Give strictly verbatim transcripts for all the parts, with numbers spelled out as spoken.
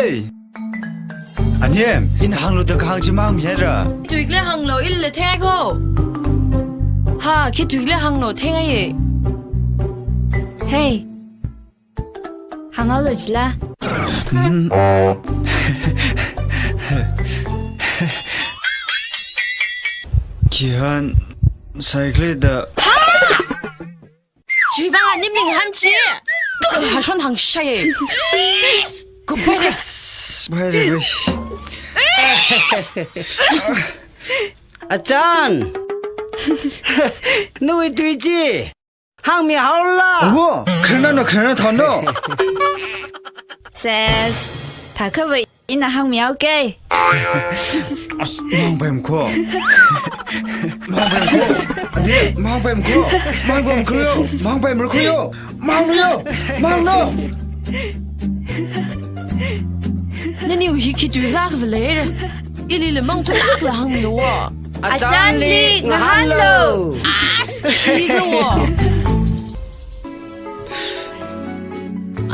Hey. Anem, ina hānglu da kahāng chi mangmihaira. Tuikle hānglu, ilila theihaiko. Ha, khi tuikle hānglu, theihaie. Hey. Hānglu jila. Khihān, saikle da. Chiwui vang anemli ngahān chi. Kashon hāngshai. Kupere. Kupere. Achan. Nawui tui chi hāngmihaolu. Wo, khararnao, khararnao thānao. Ses, thākhavai ina hāngmihaoke. As, mangpaimkho. Mangpaimkho. Ani, mangpaimkho. Mangpaimkho yo. Mangpaimkho yo. Manglu yo. Manglu. Naniwui hi khi tuilāk vāleira. Ilila mangthulākla hānglu wo. Achanli ngahānlu. As, khi lo wo.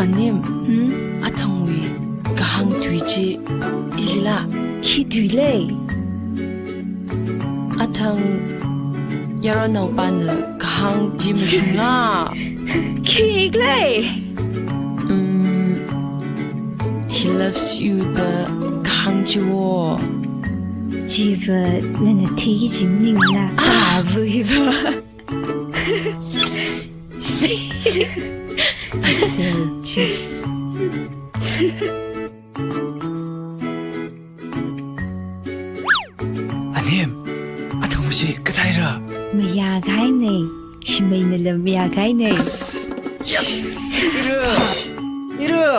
Anem, hmm? Athangwui kahāng tui chi ilila. Khi tuile? Athang yaronnaopana kahāng chi mashungla. Khikle? Mm, he loves you da kahāng chi wo. Chiva nana theiki kaji maningla. Ah. Kabu hiva. Yes! Anem, Athang chi kathāra? Mayākahaine, shimeinala mayākahaine. Yes! Ira! Ira!